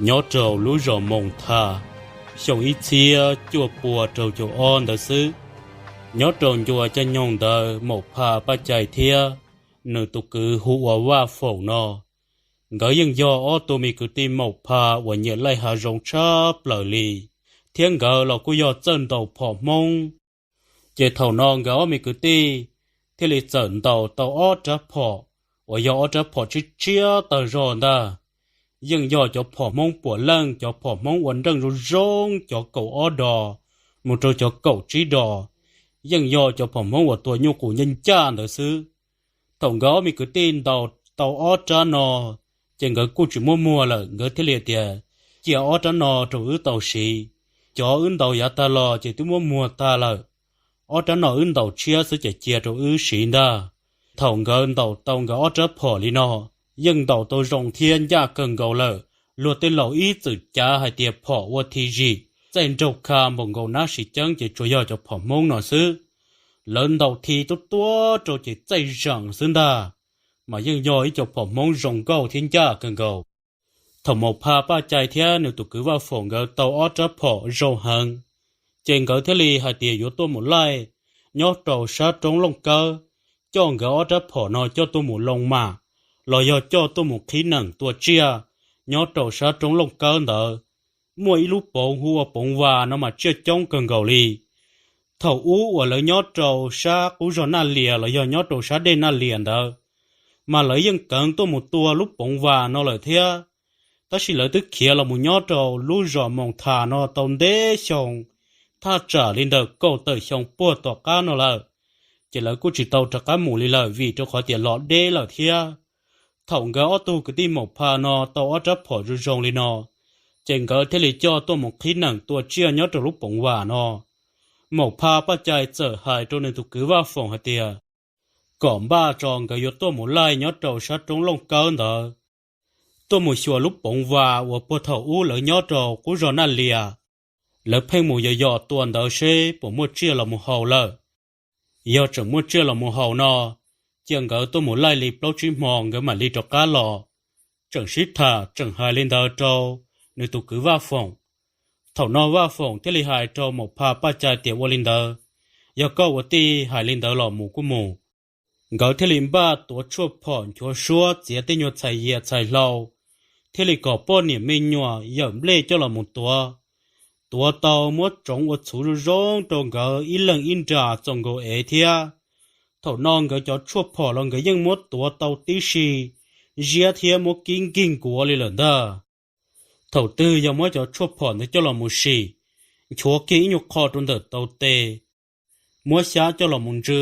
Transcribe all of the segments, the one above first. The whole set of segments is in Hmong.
Nyob rau lub zos Moos Tha, xyoo ib txhiab cuaj pua rau caum ob ntawd xwb, nyob rau ncua caij nyoog ntawd Maum Pha Paj Cai thiab nws tus kwv hu ua Vaj Foom no, nkawd yeej yog ob tug me kwv tij Maum Pha uas nyiam laij hav zoov tshaj plaws li, thiab nkawd los kuj yog txawj ntaus phom Hmoob. Ces thaum no nkawd ob me kwv tij thiaj li txawm ntaus tau ob rab phom, uas yog ob rab phom tshiab tshiab tag zog ntag. Yeej yog cov phom Hmoob puav leej, cov phom Hmoob ua nreej zoo zoo, cov kaum ob dos mus rau cov kaum tsib dos, yeej yog cov phom Hmoob uas tua nyuj qus ncaj ncaj ntawd xwb. Thaum nkawd ob me kwv tij ntaus tau ob rab no, ces nkawd kuj tsis muaj muag lawm, nkawd thiaj li tias, cia ob rab no rau wb tau siv. Cov wb ntaus yav tag los ces twb muab muag tag lawm, ob rab no wb ntaus tshiab xwb ces cia rau wb siv ntag. Thaum nkawd ntaus tau nkawd ob rab phom li no, yeej ntaus tau zoo thiab ncaj kawg nkaus lawm. Luag tej laus ib txwm cav hais tias phom ua thi zim txaij nraug kha npaum nkaus nab sis ceeb, ces tsuas yog cov phom Hmoob no xwb. Lawv ntaus thi tuab tuab rau ces txaij zeem xwb ntag, mas yeej yog ib co phom Hmoob zoo nkauj thiab ncaj kawg nkaus. Thaum Maum Pha Paj Cai thiab nws tus kwv Vaj Foom nkawd tau ob rab phom zoo heev, ces nkawd thiaj li hais tias yuav tuaj mus laij nyob rau sab roob Looj Kawb, coj nkawd ob rab phom no coj tuaj mus loo mam, los yog coj tuaj mus qhib neem tua tsiaj nyob rau sab roob Looj Kawb ntawd. Muaj ib lub poov hu ua Poov Vas no mas tsiaj coob kawg nkaus li. Thaum ub uas lawv nyob rau sab qub zog Naj Lias los yog nyob rau sab dej Naj Lias ntawd, mas lawv yeej kheev tuaj mus tua lub Poov Vas no lawm thiab. Tab sis lawv twb khiav los mus nyob rau lub zos Moos Thas no tau ntev xyoo, thaj tsam li ntawm kaum tawm xyoo puag tom qab no lawm, ces lawv kuj tsis tau rov qab mus li lawm vim rau qhov tias los deb lawm thiab. Thaum nkawd ob tug kwv tij Maum Pha no tau ob rab phom zoo zoo li no, ces nkawd thiaj li coj tuaj mus qhib neem tua tsiaj nyob rau lub Poov Vas no. Maum Pha Paj Cai txawm hais rau nws tus kwv Vaj Foom hais tias kom npaj tso nkawd yuav tuaj mus laij nyob rau sab roob Looj Kawb ntawd, tuaj mus xyuas lub Poov Vas uas puag thaum ub lawv nyob rau qub zog Naj Lias. Lawv pheej mus yos yos tua ntawd seb puas muaj tsiaj los mus haus lawm. Yog tseem muaj tsiaj los mus haus no, cia nkawd tuaj mus laij li plaub tsib hmo nkawd mam li rov qab los. Tseem sib tham tseem hais li ntawd rau nws tus kwv Vaj Foom. Thaum no Vaj Foom thiaj li hais rau Maum Pha Paj Cai tias ua li ntawd, yog koj ua tij hais li ntawd los mus kuj mus. Nkawd thiaj li npaj tuav tshuaj phom nchuav suab txiav tej nyuag txhais yias txhais hlau, thiaj li kom poj niam me nyuam yawm nplej coj los mus tuav. Tuav tau muab tsoov ua txhuv zoo zoo rau nkawd ib leeg ib nra txaus nkaus ev thiab. Thaum no nkawd cov tshuaj phom los nkawd yeej muab tuav tau tib si, ziab thiab muab kib nkig nkuav li lawm ntag. Thaum twg yog muab cov tshuaj phom ntawd coj los mus sim, nchuav kiag ib nyuag qho rau ntawm tau tes, muab xyab coj los mus ntsw,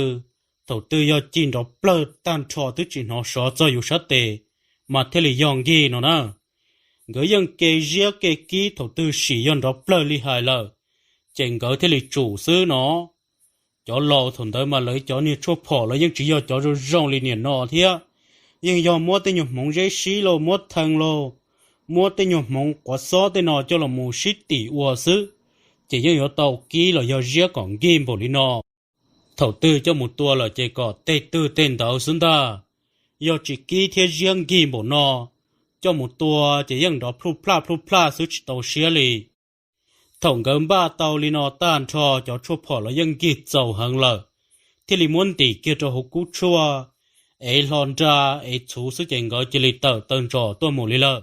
thaum twg yog ci nrov plawg tag nrho twb tsis hnov sov txog yus sab tes, mas thiaj li yog nkig no na. Nkawd yeej ke ziab ke kib thaum twg sim yog nrov plawg li hais lawm, ces nkawd thiaj li tsum xwb no. Cov laus thaum ntawd mas lawv cov niag tshuaj phom los yeej tsis yog cov zoo zoo li niam no thiab, yeej yog muab tej nyuag hmoov zeb sib lauj, muab thee lauj, muab tej nyuag hmoov quav xob tej no coj los mus sib tim ua xwb, ces yeej yuav tau kib los yog ziab kom nkig npaum li no. Thaum twg coj mus tua lawm ces kom tej twg tej ntawd xwb ntag. Yog tsis kib thiab ziab nkig npaum no, coj mus tua ces yeej nrov plhuj plaj plhuj plaj xwb tsis tau siab li. Thaum nkawd npaj tau li no tag nrho cov tshuaj phom los yeej nkig txaus heev lawm, thiaj li muab ntim kiag rau hauv kub tshuaj, ev hlo nra, ev txhuv xwb ces nkawd cia li tawm taw ntsos tuaj mus li lawm.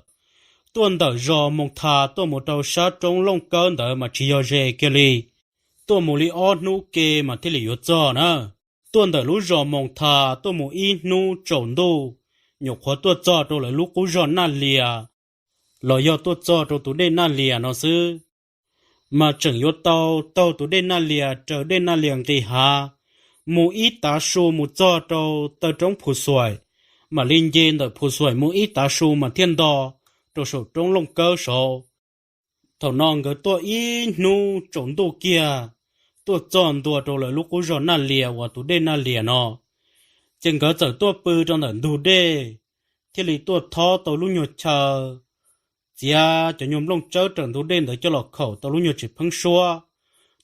Tuaj ntawm zos Moos Thas tuaj mus rau sab roob Looj Kawb ntawd mas tsis yog ze kiag li, tuaj mus li ob hnub ke mas thiaj li yuav txog na. Tuaj ntawm lub zos Moos Thas tuaj mus ib hnub tsaus ntuj, nyuam qhuav tuaj txog rau lawv lub qub zog Naj Lias, los yog tuaj txog rau tus dej Naj Lias no xwb. Mas tseem yuav tau taug tus dej Naj Lias raws dej Naj Lias nqis hav, mus ib tav su mus txog rau taw roob Phu Xuaim, mam li nce ntawm Phu Xuaim mus ib tav su mas thiaj nto rau saum roob Looj Kawb saud. Thaum no nkawd tuaj ib hnub tsaus ntuj kiag, tuaj txog ntua rau lawv lub qub zog Naj Lias uas tus dej Naj Lias no, ces nkawd txawm tuaj pw rau ntawm ntug dej, thiaj li tuaj thob tau lub nyuag chaw, txiav cov nyuag nplooj tsawb raws ntug dej ntawd coj los khaum tau lub nyuag tsev pheeb suab.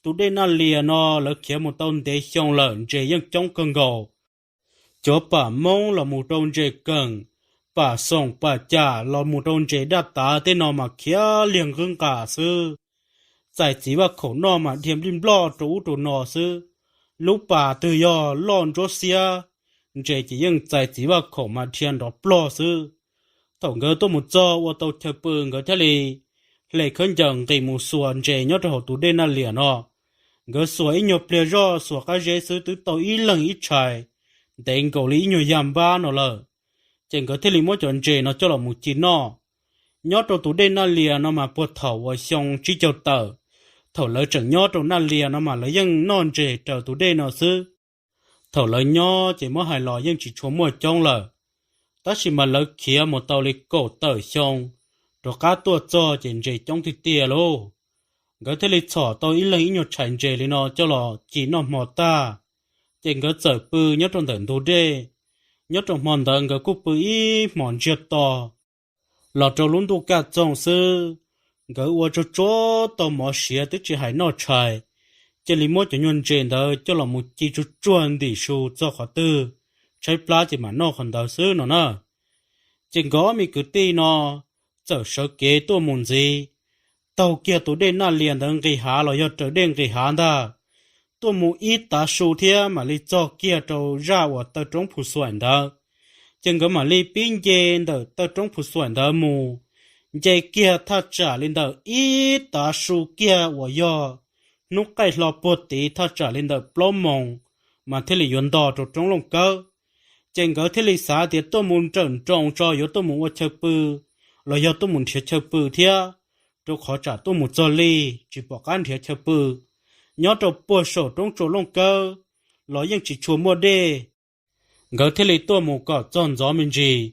Tus dej Naj Lias no lawv khiav mus tau ntev xyoo lawm, ntses yeej coob kawg nkaus. Cov pam Hmoob los mus rau ntses keem, pam xoom pam cam los mus rau ntses daj tav tej no mas khiav liag nqwb nqas xwb. Txais txiv vaj khaum noj mas dhia nplij nploj rau ub rau no xwb. Lub pas twg yog loj ntsuab xiab, ntses ces yeej txais txiv vaj khaum mas dhia nrov plog xwb. Thaum nkawd tuaj mus txog ua tau chaw pw, nkawd thiaj li hle khaub ncaws nqis mus xuas ntses nyob rau hauv tus dej Naj Lias no. Nkawd xuas ib nyuag pliag zoj xuas qab zeb xwb twb tau ib leeg ib tshais, ntev nkaus li ib nyuag yam npab no lawm. Ces nkawd thiaj li muab cov ntses no coj los mus ci noj. Nyob rau tus dej Naj Lias no mas puag thaum uas xyoo tsib caug tawm, thaum lawv tseem nyob rau Naj Lias no mas lawv yeej noj ntses raws tus dej no xwb. Thaum lawv nyob ces muab hais los yeej tsis tshua muaj coob lawm, tab sis mas lawv khiav mus tau li kaum tawm xyoo rov qab tuaj txog ces ntses coob tiag tiag lauj. Nkawd thiaj li txhom tau ib leeg ib nyuag tshais ntses li no coj los ci noj hmo tag, ces nkawd txawm pw nyob rau ntawm ntug dej. Nyob rau hmo ntawd nkawd kuj pw ib hmos ntsiag to los rau lub ntuj kaj txoog xwb. Nkawd ua tsuag tsuag tau mov siav twb tsis hais noj tshais, cia li muab cov nyuag ntses ntawd coj los mus ci tsuag tsuag ntim su txog qhov twg tshaib plab ces mam noj qhov ntawd xwb no na. Ces nkawd ob me kwv tij no txawm sawv kev tuaj mus ntxiv, taug kiag tus dej Naj Lias ntawd nqis hav los yog raws dej nqis hav ntag, tuaj mus ib tav su thiab mam li txog kiag rau zaj uas taw roob Phu Xuaim ntawd. Ces nkawd mam li pib nce ntawm taw roob Phu Xuaim ntawd mus, nce kiag thaj tsam li ntawm ib tav su kiag uas yog hnub qaij hlo puag tid thaj tsam li ntawm plaub moos mas thiaj li yuav nto rau roob Looj Kawb. Ces nkawd thiaj li xav tias tuaj mus nrawm nroos tso yuav tuaj mus ua chaw pw los yog tuaj mus nrhiav chaw pw thiab, rau qhov tsam tuaj mus txog lig tsis pom qab nrhiav chaw pw. Nyob rau puag saum roob tsua Looj Kawb los yeej tsis tshua muaj dej. Nkawd thiaj li tuaj mus kom txog ntxov me ntsis,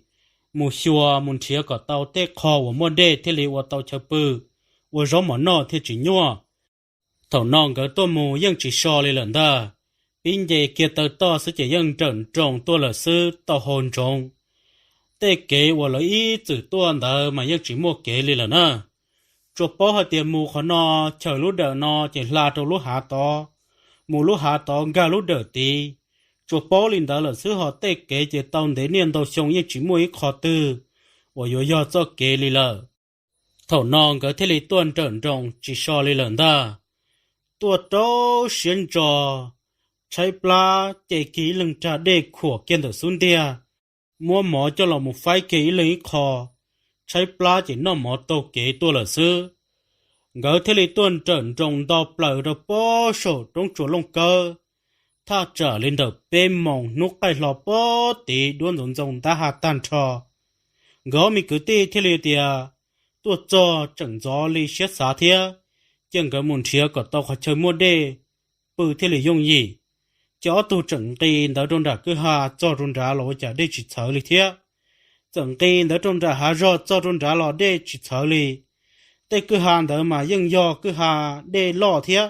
mus xyuas mus nrhiav kom tau tej qho uas muaj dej thiaj li ua tau chaw pw, ua zaub mov noj thiaj tsis nyuaj. Thaum no nkawd tuaj mus yeej tsis so li lawm ntag, pib nce kiag taw toj xwb ces yeej nrawm nroos tuaj lawm xwb tau hau ntsoov. Tej kev uas lawv ib txwm tuaj ntawd mas yeej tsis muaj kev li lawm na. Tsuas paub hais tias mus qhov no, chaws lub dawm no ces hla rau lub hav tod, mus lub hav tod nkag lub dawm tid. Tsuas paub li ntawd lawm xwb ho tej kev ces tau ntev niaj ntau xyoo yeej tsis muaj ib qho twg uas yuav yog txoj kev li lawm. Thaum no nkawd thiaj li tuaj nrawm nroos tsis so li lawm ntag. Tuaj rau siab ntso, tshaib plab ces kiag ib leeg rag dej khuam kiag ntawm xub ntiag, muab mov coj los mus faib kiag ib leeg ib qho, tshaib plab ces noj mov taug kev tuaj lawm xwb. Nkawd thiaj li tuaj nrawm nroos nto plaws rau pob saum roob tsua Looj Kawb, thaj tsam li ntawm peb moos hnub qaij hlo pob tid duab ntxoov ntxoo ntab ha tag nrho. Nkawd ob me kwv tij thiaj li tias, tuaj txog tseem ntxov li siab xav thiab, cia nkawd mus nrhiav kom tau qhov chaw muaj dej pw thiaj li yooj yim. Ces ob tug tseem nqis ntawd rau nram kwj ha txog rau nrad los ua cas dej tsis txhawv li thiab. Txawm nqis ntawd rau nram hav zog txog rau nrad los dej tsis txhawv li. Tej kwj ha ntawd mas yeej yog kwj ha dej loj thiab,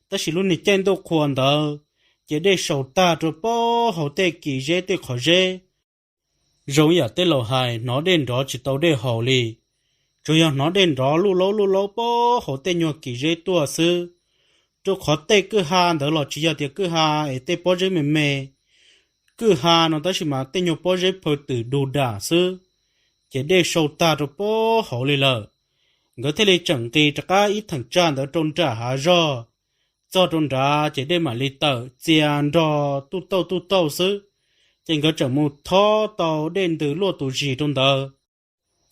tab sis lub niag caij ntuj qhua ntawd ces dej sau tag rau pob hauv tej kis zeb tej qhov zeb. Zoo yam tej laus hais hnov dej nrov tsis tau dej haus li, tsuas yog hnov dej nrov luj laub luj laub pob hauv tej nyuag kis zeb tuaj xwb. Rau qhov tej kwj ha ntawd los tsis yog tias kwj ha es tej pob zeb me me, kwj ha no tab sis mas tej nyuag pob zeb phaw twm du dam xwb, ces dej sau tag rau pob hauv li lawm. Nkawd thiaj li tseem nqis rov qab ib theem tsag ntawd rau nram hav zog, txog rau nrad ces dej mam li tawm txias nrog tuj tauj tuj tauj xwb. Ces nkawd tseem mus thob tau dej ntws luaj tus zis rau ntawd.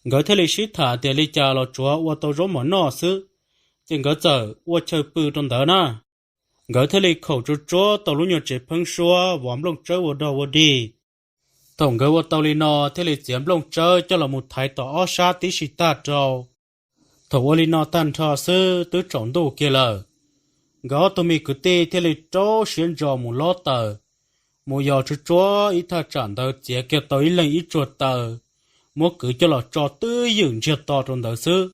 Nkawd thiaj li sib tham tias li cas los tsuav ua tau zaub mov noj xwb, ces nkawd txawm ua chaw pw rau ntawd na. Nkawd thiaj li khaum tsuag tsuag tau lub nyuag tsev pheeb suab vov nplooj tsawb ua dog ua dig. Thaum nkawd ua tau li no thiaj li txiav nplooj tsawb coj los mus thaiv tom ob sab tib si tag rau. Thaum ua li no tag nrho xwb twb tsaus ntuj kiag lawm. Nkawd ob tug me kwv tij thiaj li rau siab ntso mus lob taws, mus yos tsuag tsuag ib thaj tsam ntawd txiav kiag tau ib leeg ib tsuag taws, muab kwv coj los tso twj ywm ntsiag to rau ntawd xwb.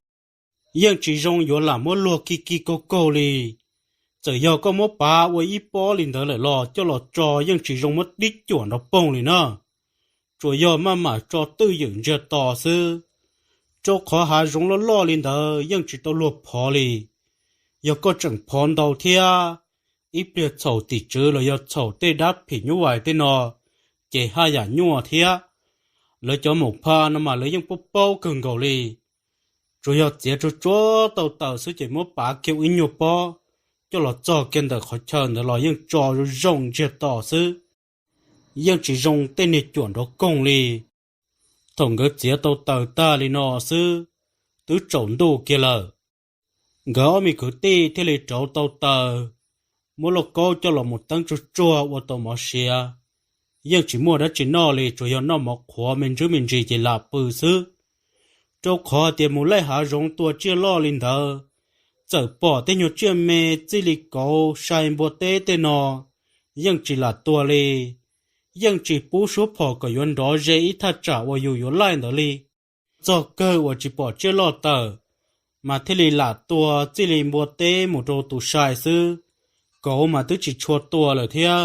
Yeej tsis zoo yuav lam muab luag ki ki kaug kaug li. Txawm yog koj muab pav ua ib pob li ntawd lawm los coj los tso yeej tsis zoo muab dib cuam nrov poog li na. Tsuas yog maj mam tso twj ywm ntsiag to xwb, rau qhov hav zoov loj loj li ntawd yeej tsis tau luag phov li. Yog koj tseem phov ntau thiab, ib pliag txhaum tim tswv los yog txhaum tej dab phim nyuj vais tej no, ces haj yam nyuaj thiab. Lawv cov maum pha no mas lawv yeej paub paub kawg nkaus li. Tsuas yog txiav tsuag tsuag tau taws xwb ces muab pav kiag ib nyuag pob coj los txog kiag ntawm qhov chaw ntawd los yeej tso zoo zoo ntsiag to xwb, yeej tsis zoo tej niag cuam nrov koog li. Thaum nkawd txiav tau taws tag li no xwb, twb tsaus ntuj kiag lawm. Nkawd ob me kwv tij thiaj li rauv tau taws, muab lauj kaub coj los mus teeb tsuag tsuag ua tau mov siav. Yeej tsis muaj dab tsi noj li, tsuas yog noj mov qhuav me ntsis me ntsis ces lam pw xwb. Rau qhov hais tias mus laij hav zoov tua tsiaj loj li ntawd, txawm pom tej nyuag tsiaj me txij li kauv, sai, npua teb tej no, yeej tsis lam tua li. Yeej tsis pub suab phom kom yuav nrov ze ib thaj tsam uas yus yuav laij ntawd li. Txog kawg uas tsis pom tsiaj loj tawm, mas thiaj li lam tua txij li npua teb mus rau tus sai xwb, kauv mas twb tsis tshua tua lawm thiab.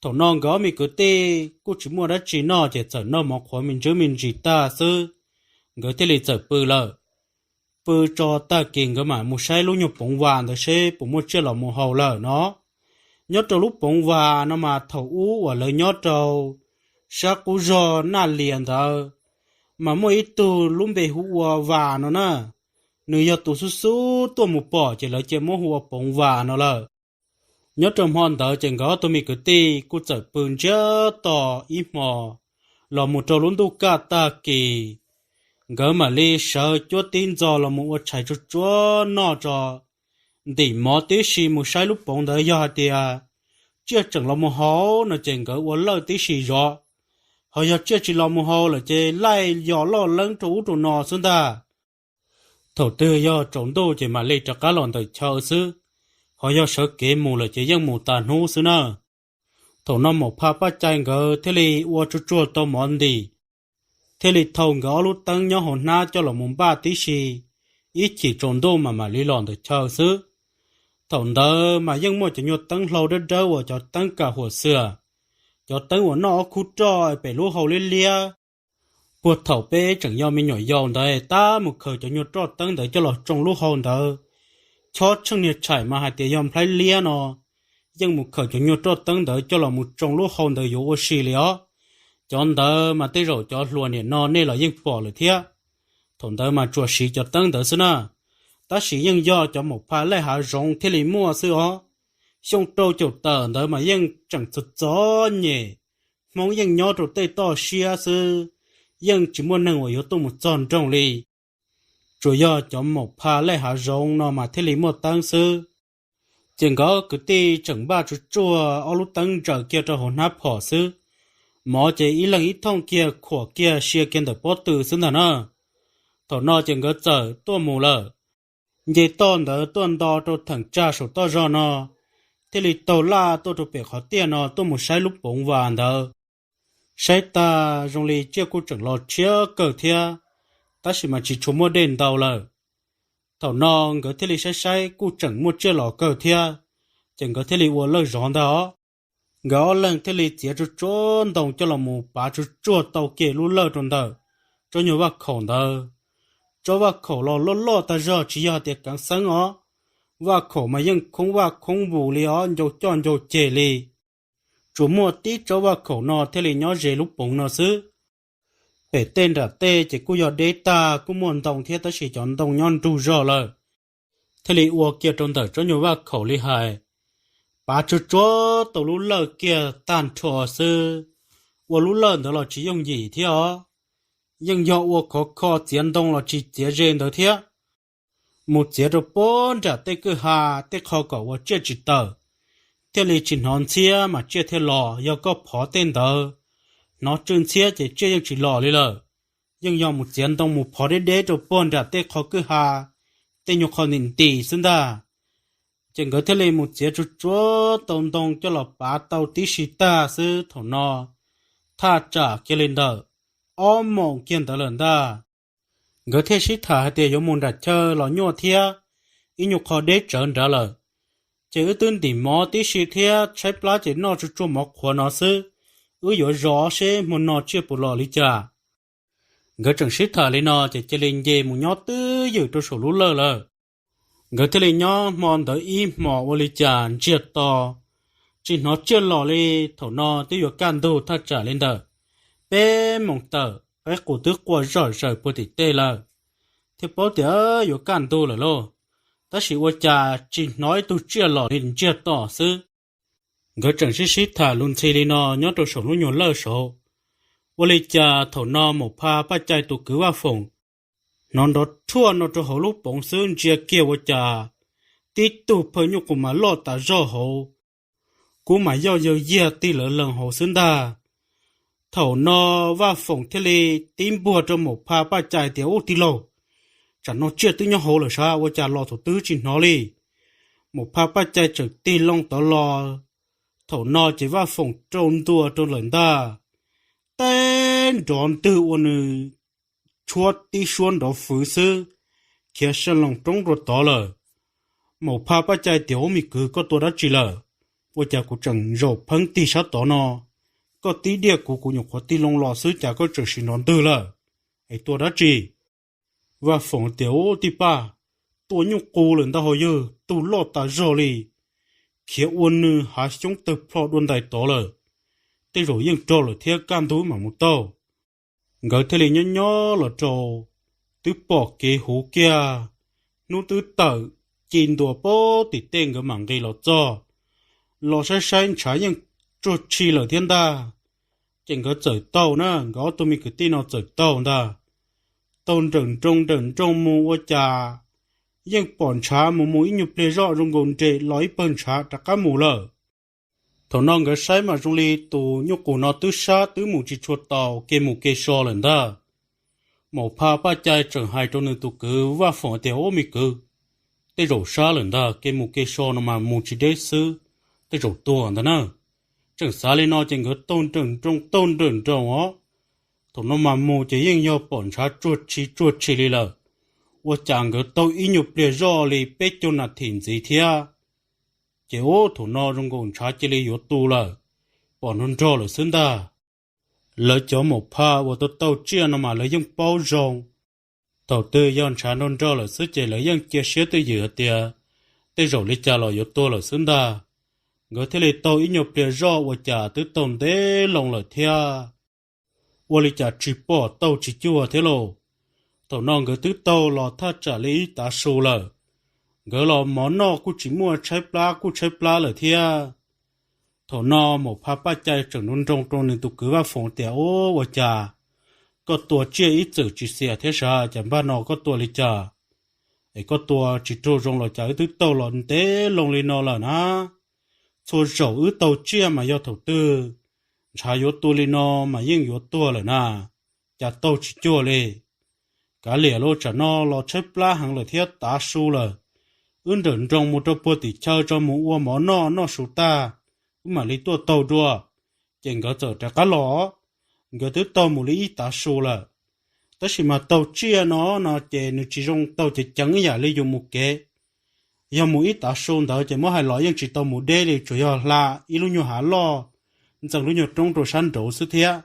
Thaum no nkawd ob me kwv tij kuj tsis muaj dab tsi noj ces txawm noj mov qhuav me ntsis me ntsis tag xwb, nkawd thiaj li txawm pw lawm. Pw tso tag kis nkawd mam mus saib lub nyuag poov vas ntawd seb puas muaj tsiaj los mus haus lawm no. Nyob rau lub poov vas no mas thaum ub uas lawv nyob rau sab qub zog Naj Lias ntawd, mas muaj ib tug lub npe hu ua Vas no na, nws yog tus xub xub tuaj mus pom ces lawv cia muab hu ua Poov Vas no lawm. Nyob rau hmo ntawd ces nkawd ob tug me kwv tij kuj txawm pw ntsiag to ib hmo, los mus rau lub ntuj kaj tag kis, nkawd mam li sawv cuab tib ntxo los mus ua tshais tsuag tsuag noj tso, ntim mov tib si mus saib lub poov ntawd yog hais tias tsiaj tseem los mus haus no ces nkawd ua lawj tib si zov, ho yog tsiaj tsis los mus haus lawm ces laij yos loj leeb rau ub rau no xwb ntag. Thaum twg yog tsaus ntuj ces mam li rov qab los ntawm chaw xwb, ho yog sawv kev mus lawm ces yeej mus tas hnub xwb na. Thaum no maum pha Paj Cai nkawd thiaj li ua tsuag tsuag tau mov ntim, thiaj li thau nkawd ob lub teeb nyob hauv hnab coj los mus npaj tib si, ib chim tsaus ntuj mas mam li los ntawm chaw xwb. Thaum ntawd mas yeej muaj cov nyuag teeb hlau dawb dawb uas cov teeb kam huam xwm, cov teeb uas noj ob khub roj pem lub hau liab liab. Puag thaum peb tseem yog me nyuam yaus ntawd tab mus khaws cov nyuag roj teeb ntawd coj los tsoo lub hau ntawd, chob tsheej niag tshais mas hais tias yog nplhaib liab no, yeej mus khaws cov nyuag roj teeb ntawd coj los mus tsoo lub hau ntawd yuav ua si li os. Cov ntawd mas tej zaum cov hluas niam no nej los yeej pom lawm thiab. Thaum ntawd mas tsuas siv cov teeb ntawd xwb na, tab sis yeej yog cov maum pha laij hav zoov thiaj li muaj xwb os. Xyoo rau caum tawm ntawd mas yeej tseem txom txom nyem, Hmoob yeej nyob rau tej toj siab xwb, yeej tsis muaj neeg uas yuav tuaj mus txog nroog li. Tsuas yog cov maum pha laij hav zoov no mas thiaj li muaj teeb xwb. Ces nkawd kwv tij tseem npaj tsuag tsuag ob lub teeb ntsaws kiag rau hauv hnab phom xwb, mov ces ib leeg ib thooj kiag khuam kiag sia kiag ntawm pob tw xwb ntag na. Thaum no ces nkawd txawm tuaj mus lawm. Nce toj ntawd tuaj nto rau theem tsag saum toj zog no, thiaj li taug laj tuaj rau pem qhov tiaj no tuaj mus saib lub poov vas ntawd. Saib tag zoo li tsiaj kuj tseem los tshiab kawg thiab, tab sis mas tsis tshua muaj dej ntau lawm. Thaum no nkawd thiaj li saib saib kuj tseem muaj tsiaj los kawg thiab, ces nkawd thiaj li ua lawj zov ntag os. Nkawd ob leeg thiaj li txiav tsuag tsuag ntoo coj los mus pav tsuag tsuag tau kiag lub lawj rau ntawm tsob nyuag vaj khaum ntawd. Tsob vaj khaum los loj loj tag zog tsis yog hais tias keev xeeb os, vaj khaum mas yeej khoob vaj khoob vus li os, ncau coj ncau ceg li. Tsuas muaj tib tsob vaj khaum no thiaj li nyob ze lub poov no xwb. Pem tej nram tej ces kuj yog deb tag kuj muaj ntoo thiab tab sis cov ntoo nyob nrug zog lawm, thiaj li ua kiag rau ntawm tsob nyuag vaj khaum li hais, pav tsuag tsuag tau lub lawj kiag tag nrho xwb. Ua lub lawj ntawd los tsis yooj yim thiab os, yeej yog ua khov kho txiav ntoo los tsis txiav ze ntawd thiab. Mus txiav rau puag nram tej kwj ha tej qho kom ua tsiaj tsis tawm, thiaj li tsis hnov ntxhiab mas tsiaj thiaj los. Yog koj phov tej ntawd hnov tsw ntxhiab ces tsiaj yeej tsis los li lawm. Yeej yog mus txiav ntoo mus phov deb deb rau puag nram tej qho kwj ha, tej nyuag qho ntim ntim xwb ntag. Ces nkawd thiaj li mus txiav tsuag tsuag tau ntoo coj los pav tau tib si tag xwb thaum no, thaj tsam kiag li ntawm ob moos kiag ntawd lawm ntag. Nkawd thiaj sib tham hais tias yuav mus nram chaw los nyuaj thiab, ib nyuag qho deb tsawv nrad lawm. Ces wb twb ntim mov tib si thiab tshaib plab ces noj tsuag tsuag mov qhuav no xwb. Wb yuav zov seb hmo no tsiaj puas los li cas. Nkawd tseem sib tham li no ces cia li nce mus nyob twb ywm rau saum lub lawj lawm. Nkawd thiaj li nyob hmo ntawd ib hmos ua li cas ntsiag to, tsis hnov tsiaj los li. Thaum no twb yuav kaj ntug thaj tsam li ntawm peb moos tawm qaib qus twb qua zom zaws puag tim tej lawm, thiaj paub tias yuav kaj ntug lawm lauj. Tab sis ua cas tsis hnov ib tug tsiaj los li ntsiag to xwb. Nkawd tseem sib sib tham lus ntxhi li no nyob rau saum lub nyuag lawj saud, ua li cas thaum no Maum Pha Paj Cai tus kwv Vaj Foom hnov nrov rhuaj no rau hauv lub poov xwb ntsia kiag ua cas tib tug phawj nyuj qus mas loj tas zog hauv, kub mas yoj yawg yiag tig lawv lees hauv xwb ntag. Thaum no Vaj Foom thiaj li tib npuag rau Maum Pha Paj Cai tias, Ub tij laug, tsam no tsiaj twb nyob hauv lawm sav, ua cas los thaum twg tsis hnov li? Maum Pha Paj Cai tseem tig loo tod los. Thaum no ces Vaj Foom rau ntua rau lawm ntag, teb nrov ntwg ua nws tshuab tib suab nrov fwv xwb, khiav sa loos roob rau tod lawm. Maum Pha Paj Cai tias, Ub me kwv, koj tua dab tsi lawm? Ua cas kuv tseem zaum pheeb tig sab tod no, koj tib diaj kuv, kuv nyuam qhuav tig loo los xwb cas koj tseem sim nrov ntwg lawm? Es tua dab tsi? Vaj Foom tias, Ub tij paj, tua nyuj qus lawm ntag hauj yawg, tus loj tas zog li, khiav ua nws hav xyoob tawg plho dua ntais tod lawm. Tej zaum yeej raug lawm thiab, kaj ntug mam mus taug. Nkawd thiaj li nyob nyob los rau twb pom kev huv kiag, hnub twb tawm ci ntua puag tim tej, nkawd mam nqis los txog, los saib saib ntshav yeej tsuag tshi lawm thiab ntag. Ces nkawd txawm taug na, nkawd ob tug me kwv tij no txawm taug ntag. Taug nrawm nroos nrawm nroos mus ua cas yeej pom ntshav mus mus ib nyuag pliag zoj zoo nkaus nres los ib pawg ntshav rov qab mus lawm. Thaum no nkawd saib mas zoo li tus nyuj qus no twb sab twb mus tsis tshua tau, kev mus kev so lawm ntag. Maum Pha Paj Cai tseem hais rau nws tus kwv Vaj Foom tias, Ub me kwv, tej zaum sab lawm ntag, kev mus kev so no mas mus tsis deb xwb, tej zaum tuag ntag na. Tseem xav li no ces nkawd taug nrawm nroos taug nrawm nroos os. Thaum no mas mus ces yeej yog pom ntshav tsuag tshi tsuag tshi li lawm. Ua cas nkawd taug ib nyuag pliag zoj li peb caug nas this ntxiv thiab, ces ub thaum no zoo nkaus ntshav cia li yuav tu lawm, pom nrog nrog lawm xwb ntag. Lawv cov Maum Pha uas tau taug tsiaj no mas lawv yeej paub zoo, thaum twg yog ntshav nrog nrog lawm xwb ces lawv yeej cia siab twj ywm hais tias tej zaum li cas los yuav tuag lawm xwb ntag. Nkawd thiaj li taug ib nyuag pliag zoj ua cas twb taug ntev loo lawm thiab. Ua li cas tsis pom taug tsis cuag thiab lauj? Thaum no nkawd twb taug los thaj tsam li ib tav su lawm. Nkawd los mov noj kuj tsis muaj, tshaib plab kuj tshaib plab lawm thiab. Thaum no Maum Pha Paj Cai tseem nroo nroo rau nws tus kwv Vaj Foom tias, Ub ua cas koj tua tsiaj ib txwm tsis xiam thiab sav, cas npaj no koj tua li cas? Es koj tua tsis raug zoo los cas wb twb taug los ntev loo li no lawm na? Txhua zaum wb taug tsiaj mas yog thaum twg ntshav yuav tu li no mas yeej yuav tuag lawm na, cas taug tsis cuag li? Kav liam lauj, tsam no los tshaib plab heev lawm thiab tav su lawm. Wb nrawm nroos mus rau puag tim chaw tso mus ua mov noj, noj su tag wb mam li tuaj taug dua. Ces nkawd txawm rov qab los. Nkawd twb taug mus li ib tav su lawm, tab sis mas taug tsiaj no no ces nws tsis zoo taug ceev ceev ib yam li yus mus kev. Yog mus ib tav su ntawd ces muab hais los yeej tsis tau mus deb li, tsuas yog hla ib lub nyuag hav loj, ntxeev lub nyuag roob rau sab nraud xwb thiab.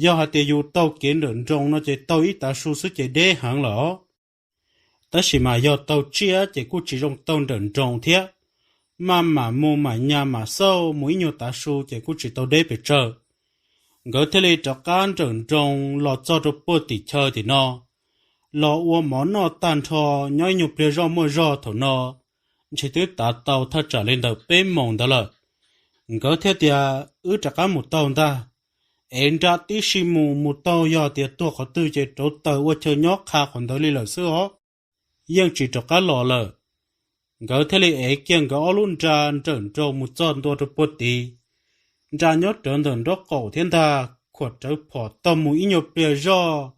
Yog hais tias yus taug kev nrawm nroos no ces taug ib tav su xwb ces deb heev lawm. Tab sis mas yog taug tsiaj ces kuj tsis zoo taug nrawm nroos thiab, maj mam mus mam nyas mam xauj mus ib nyuag tav su ces kuj tsis tau deb pes tsawg. Nkawd thiaj li rov qab nrawm nroos los txog rau puag tim chaw tim no, los ua mov noj tag nrho, nyob ib nyuag pliag zoj muaj zog thaum no, ntshe twb tav tau thaj tsam li ntawm peb moos ntawd lawm. Nkawd thiaj tias, Wb rov qab mus taug ntag, ev nra tib si mus, mus taug yog tias tuag qhov twg ces rauv taws ua chaw nyob qha qhov ntawd li lawm xwb os. Yeej tsis rov qab los lawm. Nkawd thiaj li ev kiag nkawd ob lub nra nrawm nroos mus txog ntua rau puag tid. Nra nyob rawv ntawm nraub qaum thiab ntag, khuam rawv phom taug mus ib nyuag pliag zoj,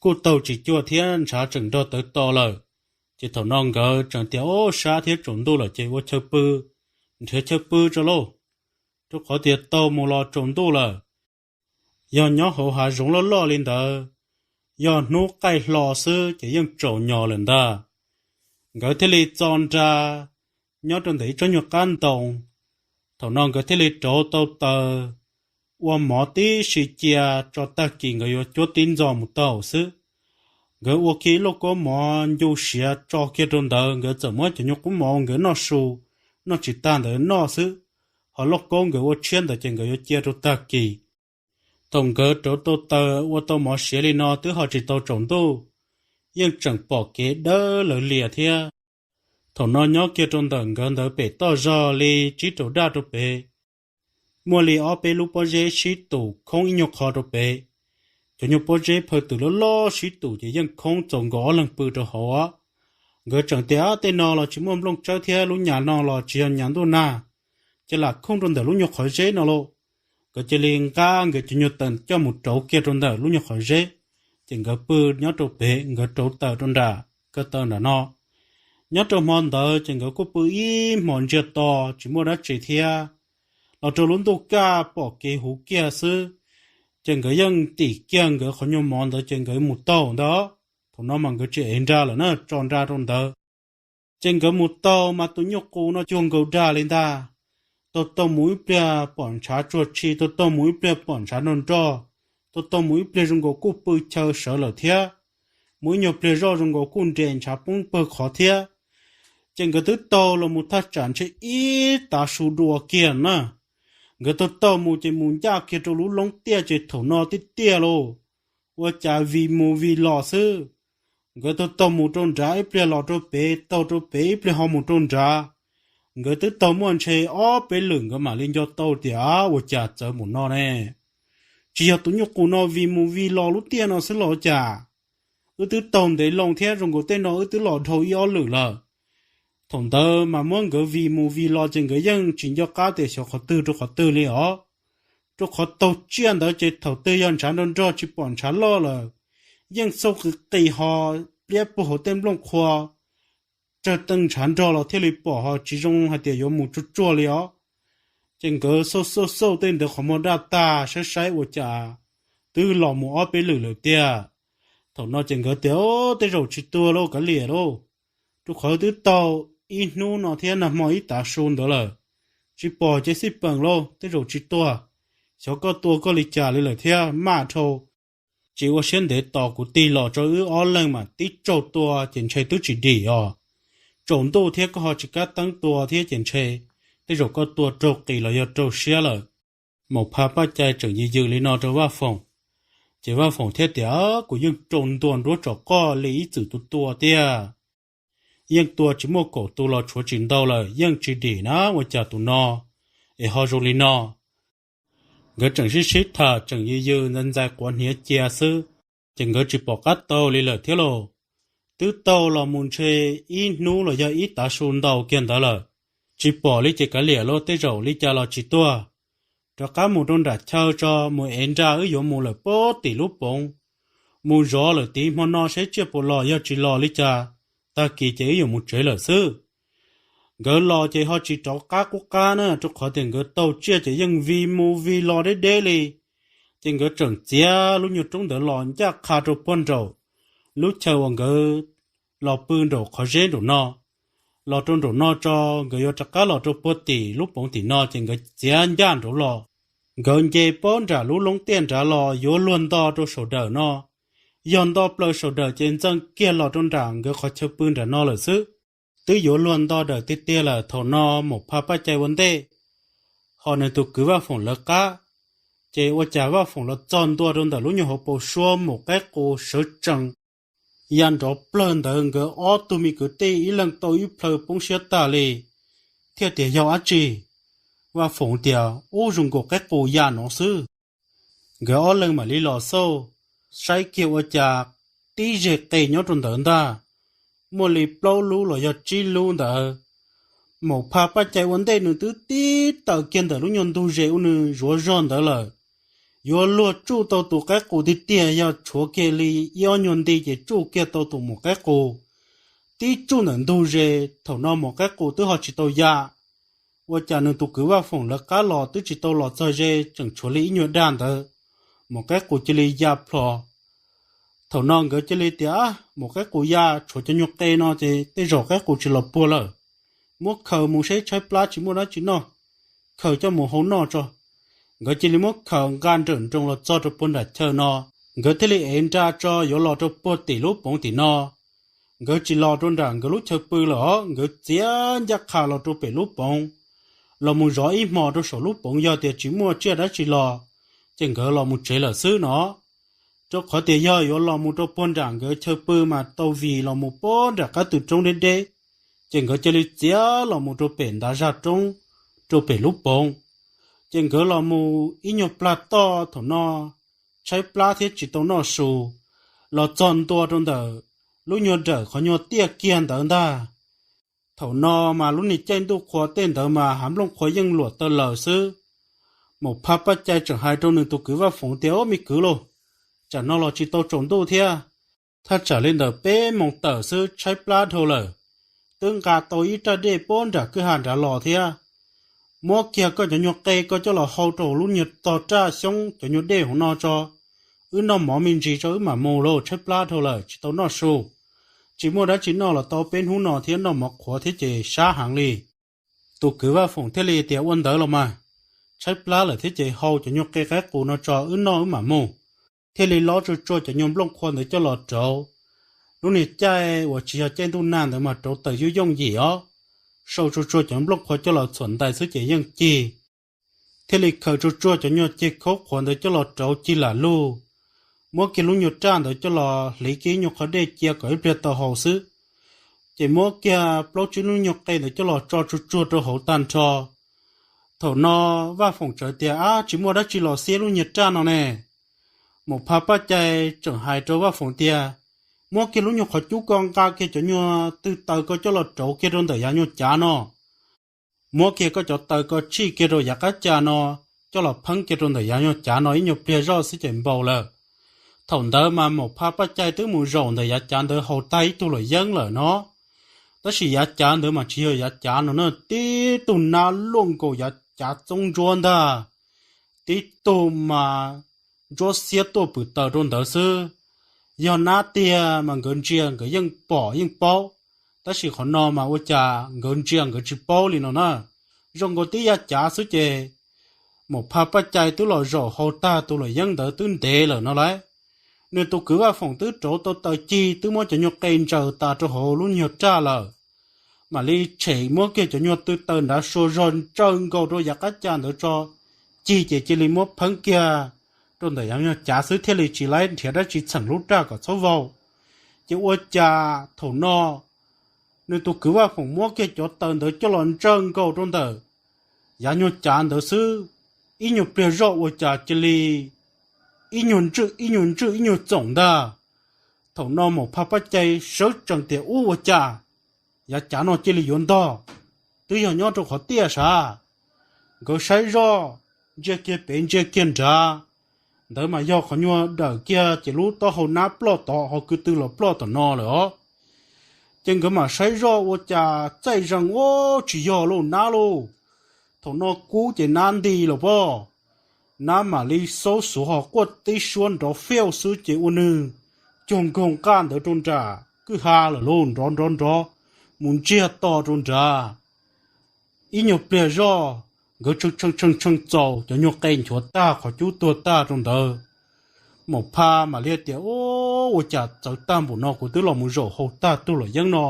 kuj taug tsis cuag thiab ntshav tseem nrog tawv to lawm. Ces thaum no nkawd tseem tias, Ob, sab thiab tsaus ntuj lawm ces ua chaw pw, nrhiav chaw pw tso lauj, rau qhov tias taug mus los tsaus ntuj lawm. Yog nyob hauv hav zoov loj loj li ntawd, yog hnub qaij hlo xwb ces yeej tsaus nyos lawm ntag. Nkawd thiaj li txo nra nyob rau ntawm ib tsob nyuag qab ntoo. Thaum no nkawd thiaj li rauv tau taws, ua mov tib si cia tso, tag kis nkawd yuav cuab tib ntxo mus taug xwb. Nkawd ua kiag ib lauj kaub mov ncu siav tso kiag rau ntawd, nkawd txawm muab cov nyuag qub mov nkawd noj su, noj tsis tag ntawd noj xwb, ho lauj kaub nkawd ua tshiab ntawd ces nkawd yuav cia rau tag kis. Thaum nkawd rauv tau taws ua tau mov siav li no twb ho tsis tau tsaus ntuj, yeej tseem pom kev dawb lawv lias thiab. Thaum no nyob kiag rau ntawm nkawd ntawd pem toj zog li tsib rau daj rau pem, muaj li ob peb lub pob zeb sib tus khoob ib nyuag qho rau pem. Cov nyuag pob zeb phaw twm loj loj sib tus ces yeej khoob txaus nkaus ob leeg pw rau hauv. Nkawd tseem tias tej no los tsis muaj nplooj tsawb thiab lub nyas no los tsis yog nyas ntuj nag, ces lam khoob rau ntawm lub nyuag qhov zeb no lauj. Nkawd cia li nqa nkawd cov nyuag taws coj mus rauv kiag rau ntawm lub nyuag qhov zeb, ces nkawd pw nyob rau pem, nkawd rauv taws rau nram ko taw nram no. Nyob rau hmo ntawd ces nkawd kuj pw ib hmos ntsiag to tsis muaj dab tsi thiab. Los rau lub ntuj kaj pom kev huv kiag xwb, ces nkawd yeej ntim kiag nkawd qhov nyuag mov ntawd ces nkawd mus taug ntawd. Thaum no mas nkawd tsis ev nra lawm na, tso nra rau ntawd. Ces nkawd mus taug mas tus nyuj qus no cuag nkaus dag li ntag. Taug taug mus ib pliag pom ntshav tsuag tshi, taug taug mus ib pliag pom ntshav nrog nroj, taug taug mus ib pliag zoo nkaus kuj pw chaw sawv lawm thiab. Mus ib nyuag pliag zoj zoo nkaus kuj nres ntshav poob pawg qhov thiab. Ces nkawd twb taug los mus thaj tsam ntshe ib tav su dua kiag na. Nkawd taug taug mus ces mus ncaj kiag rau lub loob tiaj ces thaum no tiag tiag lauj, ua cas vij mus vij los xwb. Nkawd taug taug mus rau nrad ib pliag los rau pem, taug rau pem ib pliag ho mus rau nrad. Nkawd twb taug muaj ntshe ob peb lwm nkawd mam li nco tau tias ua cas txawv mus no ne. Tsis yog tus nyuj qus no vij mus vij los lub tiaj no xwb los cas? Wb twb taug ntev loo thiab zoo nkaus tej no wb twb los dhau ib ob lwm lawm. Thaum ntawd mas muab nkawd vij mus vij los ces nkawd yeej tsis nco qab tias xyov qhov twg rau qhov twg li os. Rau qhov taug tsiaj ntawd ces thaum twg yog ntshav nrog nrog tsis pom ntshav loj lawm, yeej xauj qis qis ho pliab puag hauv tej nplooj qhua, tsawg teej ntshav nrog los thiaj li pom ho tsis zoo hais tias yuav mus tsuag tsuag li os. Ces nkawd xauj xauj xauj tej ntawd qhov muag daj tag saib saib ua cas twb los mus ob peb lwm lawm tiag. Thaum no ces nkawd tias tej zaum tsis tuag lauj kav liam lauj, rau qhov twb taug ib hnub no thiab nag hmo ib tav su ntawd lawm, tsis pom ces xij peem lauj tej zaum tsis tuag. Xyov koj tua koj li cas li lawm thiab maj dhau. Tsis ua siab ntev tos kuv tig los tso wb ob leeg mam tib tsaug tua ces ntshe twb tsis dim os. Tsaus ntuj thiab koj ho tsis kab teeb tua thiab ces ntshe tej zaum koj tua raug qis los yog raug siab lawm. Maum Phaj Paj Cai tseem yws yws li no rau Vaj Foom, ces Vaj Foom thiaj tias kuv yeej raug ntuas nruab tsom qoj li ib txwm tus tua tiag. Yeej tua tsis muaj kaum tus los tshuav tsis ntau lawm yeej tsis dim na ua cas tus no es ho zoo li no. Nkawd tseem sib sib tham tseem yws yws ntxais ntxais quav hniav cia xwb, ces nkawd tsis pom qab taug li lawm thiab lauj. Twb taug los mus ntshe ib hnub los yog ib tav su ntau kiag ntawd lawm, tsis pom li ces kav liam lauj tej zaum li cas los tsis tuag. Rov qab mus rau nram chaw tso mus ev nra wb yuav mus lawm puag tim lub poov. Mus zov lawm tid hmo no saib tsiaj puas los yog tsis los li cas, tag kis ces wb yuav mus tsev lawm xwb. Nkawd los ces ho tsis rov qab qub qab na rau qhov tias nkawd taug tsiaj ces yeej vij mus vij los deb deb li. Ces nkawd tseem txiav lub nyuag roob ntawd los ncaj qha rau puag nraum lub chaw uas nkawd los pw nraum qhov zeb nraum no. Los rau nraum no tso, nkawd yuav rov qab los rau puag tim lub poov tim no ces nkawd txiav ncaj nraud los. Nkawd nce puag nram lub loob tiaj nrad los yuav luag nto rau saum dawm no. Yog nto plaws saum dawm ces ntxeev kiag los rau nram nkawd qhov chaw pw nram no lawm xwb. Twb yuav luag nto dawm tiag tiag lawm thaum no Maum Phaj Paj Cai ua ntej, ho nws tus kwv Vaj Foom lawv qab. Ces ua cas Vaj Foom los txog ntua rau ntawm lub nyuag hauv paus suab Maum Qaib Qus sawv tsees ya nrov plawg ntawd, nkawd ob tug me kwv tij ib leeg tau ib plhaw poob siab tag li, thiaj tias yog dab tsi? Vaj Foom tias ub, zoo nkaus qaib qus ya no xwb. Nkawd ob leeg mam li los xauj, saib kiag ua cas tib zeg qe nyob rau ntawd ntag, muaj li plaub lub los yog tsib lub ntawd. Maum Phaj Paj Cai ua ntej nws twb tib taws kiag ntawm lub nyuag ntug zes uas nws zuav zog ntawd lawm. Yuav luag tsuj tau tus qaib qus tiag tiag yog tshuav kiag li ib ob nyuag nti ces tsuj kiag tau tus maum qaib qus. Tib tsuj ntawm ntug zes, thaum no maum qaib qus twb ho tsis tau ya. Ua cas nws tus kwv Vaj Foom lawv qab los twb tsis tau los txog ze, tseem tshuav li ib nyuag dag ntawd, maum qaib qus cia li ya plho. Thaum no nkawd cia li tias maum qaib qus ya, tshuav cov nyuag qe no ces tej zaum qaib qus tsis los puag lawm. Muab khaws mus saib tshaib plab tsis muaj dab tsi noj, khaws coj mus hau noj tso. Nkawd cia li muab khaws nqa nrawm nroos los txog rau puag nram chaw no, nkawd thiaj li ev nra tso yuav los rau puag tim lub poov tim no. Nkawd tsis los rau nram nkawd lub chaw pw lawm os, nkawd txiav ncaj qha los rau pem lub poov, los mus zov ib hmos rau saum lub poov, yog tias tsis muaj tsiaj dab tsi los, ces nkawd los mus tsev lawm xwb no. Rau qhov tias yog yuav los mus rau puag nram nkawd chaw pw mas tau vim los mus puag nram qab tw roob deb deb, ces nkawd cia li txiav los mus rau pem ntav zaj roob, rau pem lub poov. Ces nkawd los mus ib nyuag plag toj thaum no, tshaib plab thiab tsis tau noj su, los txog ntua rau ntawm lub nyuag dawm qhov nyuag tiaj kiag ntawd ntag. Thaum no mas lub niag caij ntuj qhua tej ntawd mas hav nplooj qhua yeej luam taw laws xwb. Maum Phaj Paj Cai tseem hais rau nws tus kwv Vaj Foom tias, Ob, me kwv lauj, tsam no los tsis tau tsaus ntuj thiab, thaj tsam li ntawm peb moos tawm xwb tshaib plab dhau lawm. Twb nqa tau ib raj dej puag nram kwj ha nrad los thiab. Muab kiag koj cov nyuag qe koj coj los hau rau lub nyuag tog raj xyoob cov nyuag dej hauv no tso, wb noj mov me ntsis tso wb mam mus lauj, tshaib plab dhau lawm tsis tau noj su. Tsis muaj dab tsi noj los tau peb hnub no thiab, noj mov qhuav thiab ces sab heev li. Tus kwv Vaj Foom thiaj li tias, Ua ntawd los mas, tshaib plab lawm thiab ces hau cov nyuag qe qaib qus no tso wb noj wb mam mus. Thiaj li lob tsuag tsuag cov nyuag nplooj qhua ntawd coj los rauv. Lub niag caij uas tsis yog caij ntuj nag ntawd mas rauv taws yooj yooj yim os. Sau tsuag tsuag cov nplooj qhua coj los txhuam ntais xwb ces yeej cig. Thiaj li khaws tsuag tsuag cov nyuag ceg khaub qhuav ntawd coj los rauv cig lam lug, muab kiag lub nyuag raj ntawd coj los hliv kiag ib nyuag qhov dej cia kom ib pliag tau haus xwb. Ces muab kiag plaub tsib lub nyuag qe ntawd coj los tso tsuag tsuag rau hauv tag nrho. Thaum no Vaj Foom txawm tias, Ab, tsis muaj dab tsi los xiab lub nyuag raj no ne. Maum Phaj Paj Cai tseem hais rau Vaj Foom tias, Muab kiag lub nyuag qhov cub ko nqa kiag cov nyuag tw taws ko coj los rauv kiag rau ntawm yav nyuag cav no. Muab kiag koj cov taws ko tsij kiag rau yav qab ca no, coj los pheeb kiag rau ntawm yav nyuag cav no ib nyuag pliag zoj xwb ces npau lawm. Thaum ntawd mas Maum Phaj Paj Cai twb mus zaum ntawm yav cav ntawd haus tag ib tug luam yeeb lawm no. Tab sis yav cav ntawd mas tsis yog yav cav no na, tib tug nab luaj nkaus yav cav txoob ntsuab ntag. Tib tug mas ntsuab xiab tuaj pwm taws rau ntawd xwb. Yog nab tiag mas nkawd ntsia nkawd yeej pom yeej paub, tab sis qhov no mas ua cas nkawd ntsia nkawd tsis paub li no na. Zoo nkaus tib yav cav xwb ces Maum Phaj Paj Cai twb los zaum haus tag tus luam yeeb ntawd twb ntev lawm no lauj. Nws tus kwv Vaj Foom twb rauv tau taws cig twb muab cov nyuag qe ntsaws tas rau hauv lub nyuag raj lawm. Mam li tshem muab kiag cov nyuag tw taws nrad sua zog ntsawj nkaus rau yav qab ca ntawd tso, cig ces cia li muab pheeb kiag rau ntawm yav nyuag cav xwb thiaj li tsis laib nrhiav dab tsi txheem lub raj kom txhob vau. Ces ua cas thaum no nws tus kwv Vaj Foom muab kiag cov taws ntawd coj los ntsawj nkaus rau ntawm yav nyuag cav ntawd xwb, ib nyuag pliag zoj ua cas cia li ib nyuag ntswj ib nyuag ntswj ib nyuag txoom ntag. Thaum no Maum Phaj Paj Cai sawv tsees tias, Ub, ua cas yav cav no cia li yuav ntog, twb yog nyob rau qhov tiaj sav. Nkawd saib zoj, ntsia kiag pem ntsia kiag nrad, ntawd mas yog qhov nyuag dawm kiag ces lub taub hau nab ploj tod, ho kwv tw los ploj tom no lawm os. Ces nkawd mam saib zoj ua cas txaij zees, Ub, tsis yog lauj, nab lauj. Thaum no kub ces nab nti lawm pob. Nab mam li xaub xuv ho quaj tib suab nrov fiav xwb ces ua nws cuag nkaug nqaj ntawd rau nram kwj ha lawm lauj, nrov nrov nrov mus ntsiag to rau nrad. Ib nyuag pliag zoj, nkawd tshee tshee tshee tshee txaus, cov nyuag qe nchuav tag, qhov cub tuag tag rau ntawd. Maum Phaj mam li tias, Ub, ua cas txawv tag npaum no, kuv twb los mus zaum haus tag tug luam yeeb no,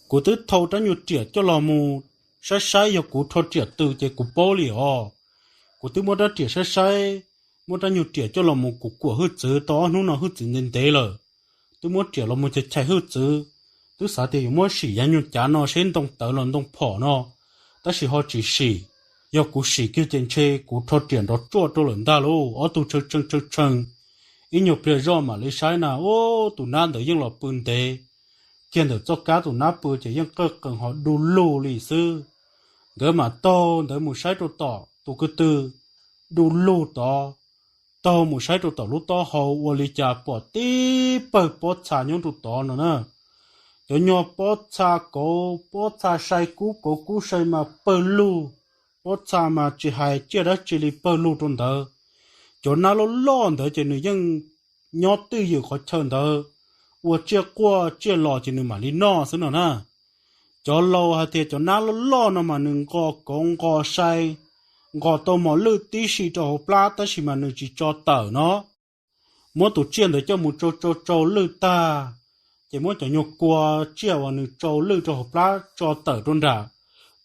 kuv twb thau rab nyuag riam coj los mus saib saib, yog kuv rho riam tw ces kuv paub li os. Kuv twb muab rab riam saib saib, muab rab nyuag riam coj los mus kuam kuam hwj txwv tau ob hnub no hwj txwv ntev ntev lawm. Twb muab riam los mus chais chais hwj txwv, twb xav tias yuav muab sim yav nyuag cav no seb ntoo tawv los ntoo phom no, tab sis ho tsis sim. Yog kuv sim kiag ces ntshe kuv rho riam nrov tsuaj rau lawm ntag lauj. Ob tug tshee tshee tshee tshee, ib nyuag pliag zoj mam li saib na, ub, tus nab ntawd yeej los pw ntev kiag ntawm txoj kab, tus nab pw ces yeej qawj qees ho du lug li xwb. Nkawd mam taug ntawd mus saib rau tom tus kwv tw du lug tod, taug mus saib rau tom lub taub hau ua li cas pom tib pawg pob txha nyob rau tod no na. Cov nyuag pob txha kauv, pob txha sai kub kauv kub sai mas pawg lug, pob txha mas tsis hais tsiaj dab tsi li pawg lug rau ntawd. Cov nab loj loj ntawd ces nws yeej nyob twj ywm qhov chaw ntawd, ua tsiaj quaj tsiaj los ces nws mam li noj xwb no na. Cov laus hais tias cov nab loj loj no mas nws nqos kauv nqos sai, nqos tau mos lwj tib si rau hauv plab tab sis mas nws tsis tso tawm no. Muab tus tsiaj ntawd coj mus tsau tsau tsau lwj tag, ces muab cov nyuag kua tsiaj uas nws tsau lwj rau hauv plab tso tawm rau nram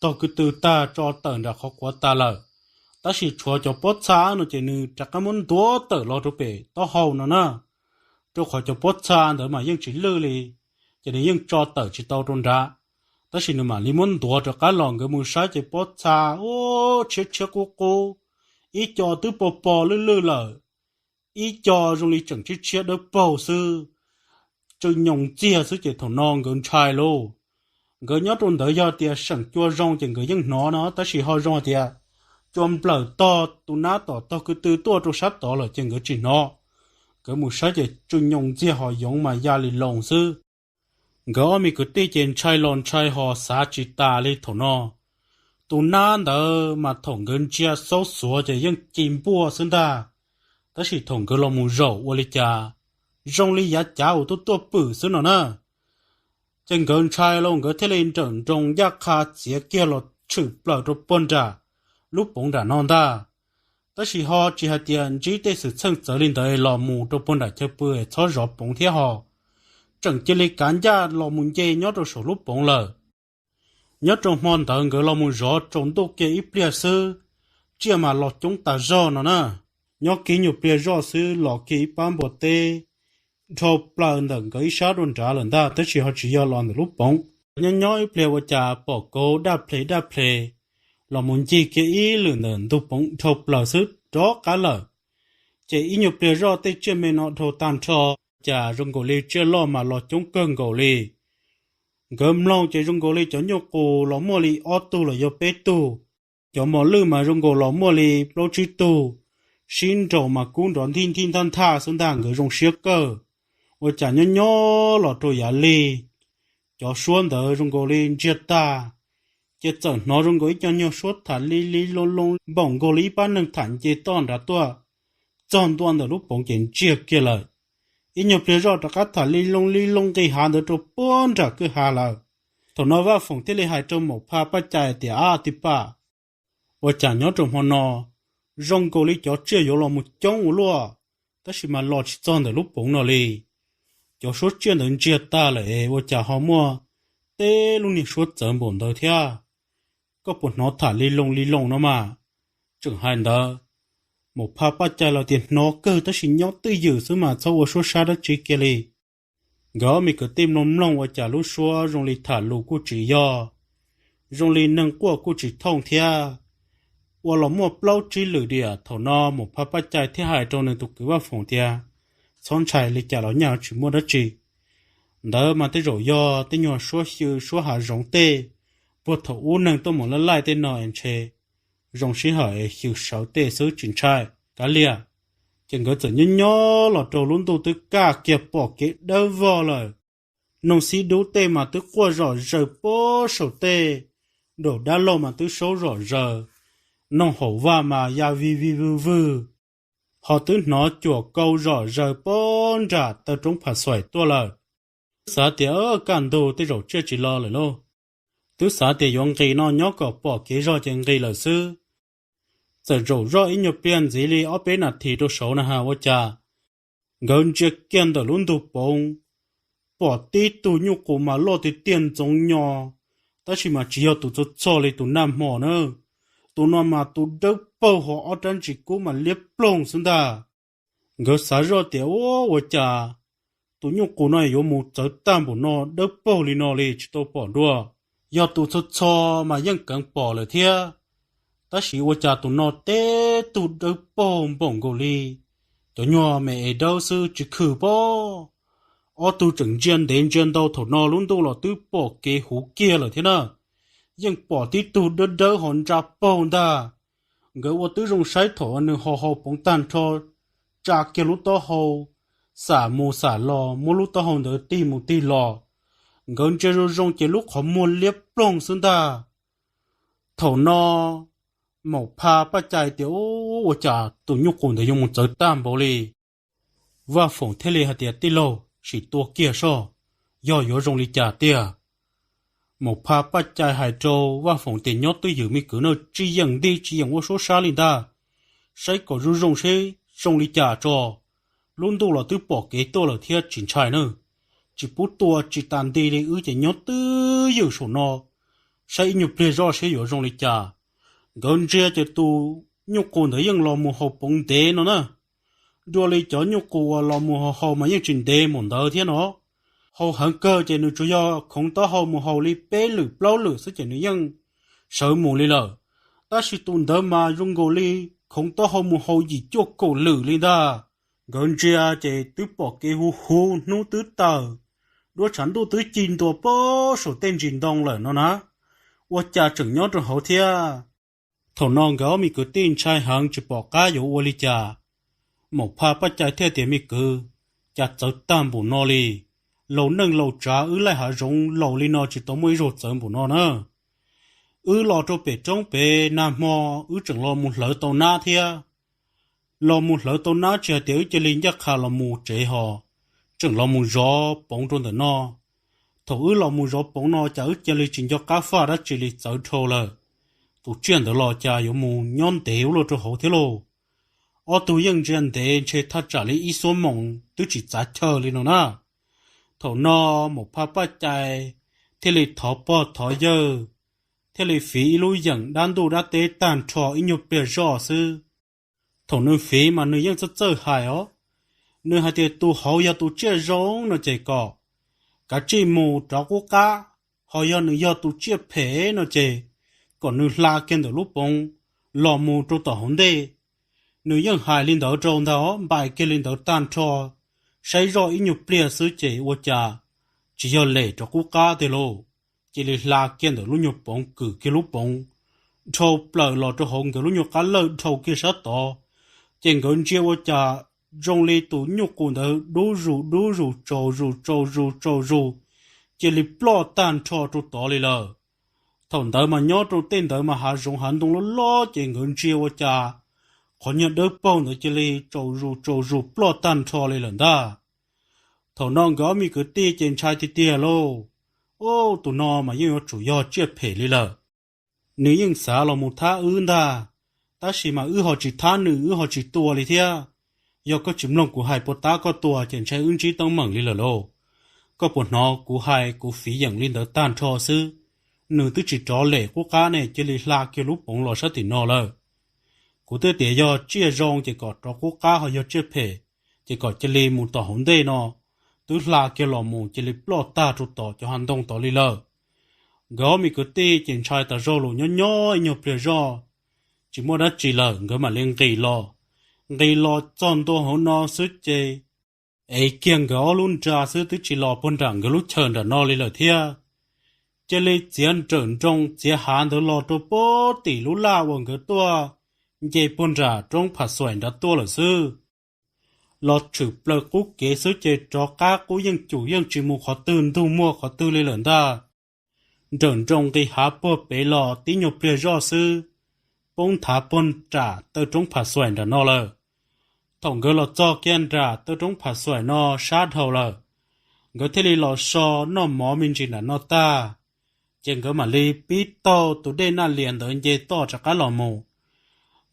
tog kwv tw tag, tso tawm nram qhov quav tas lawm. Tab sis tshuav cov pob txha no ces nws rov qab muab ntuav tawm los rau pem taub hau no na, rau qhov cov pob txha ntawd mas yeej tsis lwj li, ces nws yeej tso tawm tsis tau rau nrad. Tab sis nws mam li muab ntuav rov qab los, nkawd mus saib ces pob txha ub tshiab tshiab qub qub, ib co twb pos pos lwj lwj lawm, ib co zoo li tseem tshiab tshiab dawb paug xwb, tsw nyoos ntxiag xwb. Ces thaum no nkawd ntshai lauj. Nkawd nyob rau ntawd yog tias seem cua zoo ces nkawd yeej hnov no, tab sis ho zoo hais tias cua nplawm tog tus nab tom tog kwv tw tuaj rau sab tod lawm ces nkawd tsis hnov. Nkawd mus saib ces tsw nyoos ntxiag hos yoov mas ya li loos xwb. Nkawd ob me kwv tij ces ntshai los ntshai hos xav tsis tas li thaum no. Tus nab ntawd mas thaum nkawd ntsia xaub xuav ces yeej ci npuaj xwb ntag, tab sis thaum nkawd los mus zaum ua li cas zoo li yav cav uas tuaj tuaj pwm xwb no na. Ces nkawd ntshai los nkawd thiaj li nrawm nroos ncaj qha txiav kiag los tshwm plaws rau puag nram lub poov nram no ntag. Tab sis ho tsis hais tias ntsib tej xwm txheej txawv li ntawd los mus rau puag nram chaw pw es txhob zov poov thiab ho, tseem cia li kav ncaj los mus nce nyob rau saum lub poov lawm. Nyob rau hmo ntawd nkawd los mus zov tsaus ntuj kiag ib pliag xwb, tsiaj mas los coob tas zog no na. Nyob kiag nyuag pliag zoj xwb los kiag ib pab npua teb dhau plaws ntawm nkawd ib sab dua nrad lawm ntag, tab sis ho tsis yog los ntawm lub poov. Nyob nyob ib pliag ua cas pom kauv daj ple daj ple los mus ncig kiag ib lwm ntawm ntug poov dhau plaws xwb rov qab lawm. Ces ib nyuag pliag zoj tej tsiaj me no dhau tag nrho, cas zoo nkaus li tsiaj loj mas los coob kawg nkaus li. Nkawd mloog ces zoo nkaus li cov nyuj qus los muaj li ob tug los yog peb tug, cov mos lwj mas zoo nkaus los muaj li plaub tsib tug, sib nraus mas kub nrov ntij ntij ntaj nthaj xwb ntag, nkawd zoo siab kawg. Ua cas nyob nyob los rau yav lig, cov suab ntawd zoo nkaus li ntsiag tag, ces txawm hnov zoo nkaus ib co nyuag suab tham li li loo loo npaum nkaus li ib pab neeg tham nce toj nrad tuaj, txog ntua ntawm lub poov ces ntsiag kiag lawm. Ib nyuag pliag zoj rov qab tham li loo li loo nqis hav ntawd rau puag nram kwj ha lawm. Thaum no Vaj Foom thiaj li hais rau Maum Phaj Paj Cai tias, Ab tij paj, ua cas nyob rau hmo no zoo nkaus li cov tsiaj yuav los mus coob ua luaj, tab sis mas los tsis txog ntawm lub poov no li. Cov suab tsiaj ntawd ntsiag tag lawm es ua cas ho muaj tej lub niag suab txawv npaum ntawd thiab? Koj puas hnov tham li loo li loo no mas? Tseem hais ntawd, Maum Phaj Paj Cai los tias, Hnov kawg, tab sis nyob twj ywm xwb mas txhob ua suab sab dab tsi kiag li. Nkawd ob me kwv tij mloog mloog ua cas lub suab zoo li tham lus kuj tsis yog, zoo li neeg quaj kuj tsis thooj thiab. Ua los muaj plaub tsib lwm diam, thaum no Maum Phaj Paj Cai thiaj hais rau nws tus kwv Vaj Foom tias, Txhob ntshai, li cas los nyaj tsis muaj dab tsi. Ntawd mas tej zaum yog tej nyuag suab xyw suab hav zoov tej, puag thaum ub neeg tuaj mus laij laij tej no es ntshe zoo sij hawm es xyw sawv tej xwb, tsis ntshai, kav liam. Ces nkawd txawm nyob nyob los rau lub ntuj twb kaj kiag pom kev dawb vog lawm. Noog xib dub tej mas twb quaj zom zaws puag saum tej, daum dab laug mas twb saub zom zaws, noog haum vaj mas ya vig vig vwg vwg, ho twb hnov cuam kau zom zaws puag nram taw roob Phas Xuaim tuaj lawm. Twb xav tias kaj ntug tej zaum tsiaj tsis los lawm lauj. Twb xav tias yuav nqis no nyob kom pom kev zog ces nqis lawm xwb. Txawm zaum zoj ib nyuag pliag ntxiv li ob peb nas this rau saud na has ua cas nkawd ntsia kiag ntawm lub ntug poov, pom tib tug nyuj qus mas loj tiag tiag ntxoov nyo, tab sis mas tsis yog tus txog txog li tus nag hmo na. Tus no mas tus dawb paug ho ob rab ntsis kub mas liab ploog xwb ntag. Nkawd xav zoj tias, Ua, ua cas tus nyuj qus no yuav mus txawv tag npaum no, dawb paug li no li tsis tau pom dua? Yog tus txho txho mas yeej keev pom lawm thiab, tab sis ua cas tus no teb tug dawb paug npaum nkaus li cov nyuag me es dawb xwb tsis khwm pob. Ob tug tseem ntsia ntev ntsia ntau, thaum no lub ntuj los twb pom kev huv kiag lawm thiab na. Yeej pom tib tug dawb dawb ho ntsa paug ntag. Nkawd ua tib zoo saib thaum nws ho hau poov tag nrho, tsa kiag lub taub hau, xam mus xam los, muab lub taub hau ntawd tig mus tig los. Nkawd ntsia zoo zoo ces lub qhov muag liab ploog xwb ntag. Thaum no Maum Pha Paj Cai tias, Ua cas tus nyuj qus ntawd yuav mus txawv tag npaum li? Vaj Foom thiaj li hais tias, Tij laug, sim tua kiag soj, yog yuav zoo li cas tiag? Maum Pha Paj Cai hais rau Vaj Foom tias, Nyob twj ywm me kwv na, tsis yeem nti tsis yeem ua suab sab li ntag. Saib kom zoo zoo seb zoo li cas tso. Lub ntuj los twb pom kev tuaj lawm thiab, tsis ntshai na. Tsis pub tua tsis tas nti li, wb ces nyob twj ywm saum no, saib ib nyuag pliag zoj seb yuav zoo li cas. Nkawd ntsia ces tus nyuj qus ntawd yeej los mus haus poov ntev no na. Dua li cov nyuj qus uas los mus haus haus mas yeej tsis ntev mus ntawd thiab no. Haus heev kawg ces nws tsuas yog khoov taub hau mus haus li peb lwm plaub lwm xwb ces nws yeej sawv mus li lawm. Tab sis tus ntawd mas zoo nkaus li khoov taub hau mus haus yim cuaj kaum lwm li ntag. Nkawd ntsia ces twb pom kev huv huv, hnub twb tawm, duab tshav ntuj twb ci ntua pem saum tej ntsis ntoo lawm no na. Ua cas tseem nyob rau hauv thiab? Thaum no nkawd ob me kwv tij ntshai heev tsis pom qab yuav ua li cas. Maum Phaj Paj Cai thiaj tias, Me kwv, cas txawv tag npaum no li. Laus neej laus tsav wb laij hav zoov laus li no tsis tau muaj ib zaug txawv npaum no na. Wb los rau pem roob pem nag hmo, wb tseem los mus hlawv tau nab thiab. Los mus hlawv tau nab tsis hais tias wb cia li ncaj qha los mus tsev ho tseem los mus zov poov rau ntawm no. Thaum wb los mus zov poov no cas wb cia li tsis nco qab faj dab tsi li, txawv dhau lawm. Tus tsiaj ntawd los cas yuav mus nyob ntev ua luaj rau hauv thiab lauj. Ob tug yeej ntsia ntev ntshe thaj tsam li ib xuab moos twb tsis txav chaw li no na. Thaum no Maum Phaj Paj Cai thiaj li thov pog thov yawg, thiaj li fiv ib lub yeem dab ntuj dab teb tag nrho ib nyuag pliag zoj xwb. Thaum nws fiv mas nws yeej txawj txawj hais os. Nws hais tias tus hauv yog tus tsiaj zoo no ces kom kav tsij mus rov qub qab, ho yog nws yog tus tsiaj phem no ces kom nws hla kiag ntawm lub poov los mus rau tom hauv ntej. Nws yeej hais li ntawd rau ntag os, npais kiag li ntawd tag nrho, saib zoj ib nyuag pliag xwb ces ua cas tsis yog lem rov qub qab tiag lauj. Cia li hla kiag ntawm lub nyuag poov, kwm kiag lub poov dhau plaws los rau hauv nkawd lub nyuag qab lawj dhau kiag sab tod. Ces nkawd ntsia ua cas zoo li tus nyuj qus ntawd dub zus dub zus tsaus zus tsaus zus tsaus zus, cia li ploj tag nrho rau tod li lawm. Thaum ntawd mas nyob rau tej ntawd mas hav zoov hav ntoo loj loj ces nkawd ntsia ua cas qhov nyuag dawb paug ntawd cia li tsaus zus tsaus zus ploj tag nrho li lawm ntag. Thaum no nkawd ob me kwv tij ces ntshai tiag tiag lauj. Ub, tus no mas yeej yuav tsum yog tsiaj phem li lawm. Nws yeej xav los mus thab wb ntag, tab sis mas wb ho tsis thab nws wb ho tsis tua li thiab. Yog koj tsis mloog kuv hais puas tab koj tua ces ntshe wb ntsib teeb meem li lawm lauj. Koj puas hnov kuv hais kuv fiv yeem li ntawd tag nrho xwb, nws twb tsis rov lem qub qab ne, cia li hla kiag lub poov los sab tim no lawm. Kuv twb tias yog tsiaj zoo ces kom rov qub qab, ho yog tsiaj phem ces kom cia li mus tom hauv ntej no. Twb hla kiag los mus cia li ploj tag rau tom cov hav ntoo tod li lawm. Nkawd ob me kwv tij ces ntshai tas zog los nyob nyob ib nyuag pliag zoj, tsis muaj dab tsi lawm nkawd mam li nqis los. Nqis los txog ntua hauv no xwb ces ev kiag nkawd ob lub nra xwb twb tsis los puag nram nkawd lub chaw nram no li lawm thiab. Cia li txiav nrawm nroos txiav hav ntawd los rau puag tim lub laj uas nkawd tuaj nce puag nram roob Phas Xuaim nrad tuaj lawm xwb. Los tshwm plaws qub kev xwb ces rov qab qub yeej cum yeej tsis mus qhov twg ntug muag qhov twg li lawm ntag. Nrawm nroos nqis hav puag pem los tib nyuag pliag zoj xwb, poob nthav puag nram taw roob Phas Xuaim nram no lawm. Thaum nkawd los txog kiag nram taw roob Phas Xuaim no sab dhau lawm, nkawd thiaj li los so noj mov me ntsis nram no tag, ces nkawd mam li pib taug tus dej Naj Lias ntawd nce toj rov qab los mus.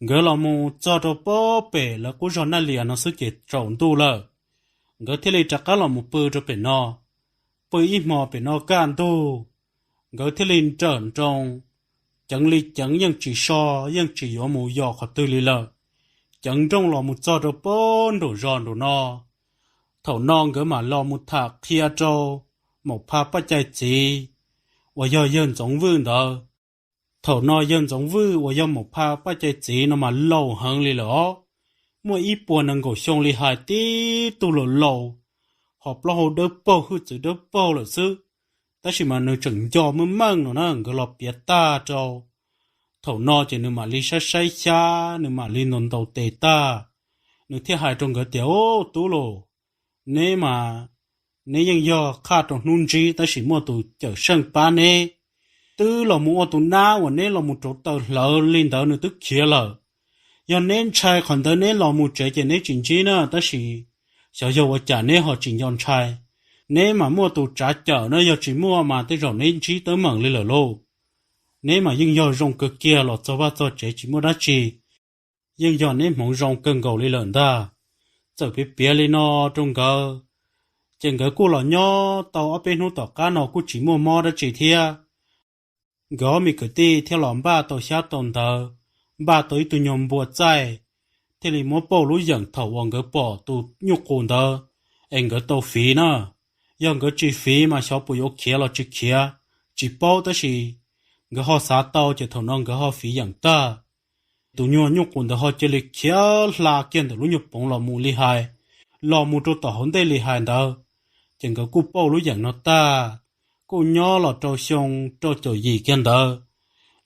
Nkawd los mus txog rau puag pem lawv qub zog Naj Lias no xwb ces tsaus ntuj lawm, nkawd thiaj li rov qab los mus pw rau pem no. Pw ib hmo pem no kaj ntug, nkawd thiaj li nrawm nroos, ceev li ceev yeej tsis so, yeej tsis yuav mus yos qhov twg li lawm, ceev nrooj los mus txog rau puag nraum zos nraum no. Thaum no nkawd mam los mus tham qhia rau Maum Pha Paj Cai txiv uas yog yawg Ntxoov Vwj ntawd. Thaum no yawg Ntxoov Vwj uas yog Maum Pha Paj Cai txiv no mas laus heev li lawm os, muaj ib puas nees nkaum xyoo li hais tib tug laus laus, ho plaub hau dawb paug hwj txwv dawb paug lawm xwb, tab sis mas nws tseem nco meej meej no na, nkawd los piav tag rau. Thaum no ces nws mam li saib saib xyab, nws mam li ntaus ntaus tes tag, nws thiaj hais rau nkawd tias, Ub, tub los, neb mas neb yeej yog qhaj rau hnub ntsib, tab sis muaj tus cawm seej pab neb. Twb los mus ua tus nab uas neb los mus rauv taws hlawv li ntawd nws twb khiav lawm. Yog neb ntshai qhov ntawd neb los mus tsev ces neb tsis ntsib na, tab sis xyov yog ua cas neb ho tsis nco ntshai. Neb mas muaj tus tsav cawm na, yog tsis muaj mas tej zaum neb ntsib teeb meem li lawm lauj. Neb mas yeej yog zoo kawg kiag, los txog vaj txog tsev tsis muaj dab tsi, yeej yog neb hmoov zoo kawg nkaus li lawm ntag. Txawm piav piav li no rau nkawd, ces nkawd kuj los nyob tau ob peb hnub tom qab no kuj tsis muaj mob dab tsi thiab. Nkawd ob me kwv tij thiaj los npaj tau xyab tau ntawv, npaj tau ib tug nyuag npua txaij, thiaj li muab pauj lub yeem thaum uas nkawd pom tus nyuj qus ntawd es nkawd tau fiv na. Yog nkawd tsis fiv mas xyov puas yuav khiav los tsis khiav, tsis paub, tab sis nkawd ho xav tau ces thaum no nkawd ho fiv yeem tag. Tus nyuag nyuj qus ntawd ho cia li khiav hla kiag ntawm lub nyuag poov los mus li hais, los mus rau tom hauv ntej li hais ntawd. Ces nkawd kuj pauj lub yeem no tag, kuj nyob los rau xyoo rau caum yim kiag ntawd,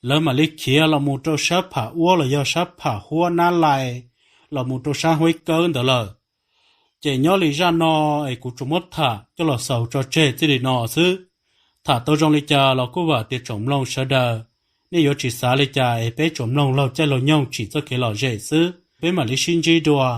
lawv mam li khiav los mus rau sab pham uab los yog sab pham huab nab lais, los mus rau sab huab kawb ntawd lawm. Ces nyob li zaj no es kuv tsuas muab tham coj los xaus tso tseg txij li no xwb. Tham tau zoo li cas los kuj vam tias tsoom mloog sawv daws, nej yuav tsis xav li cas es peb tsuas mloog laug caij laug nyoog tsim txoj kev lom zem xwb. Peb mam li sib ntsib dua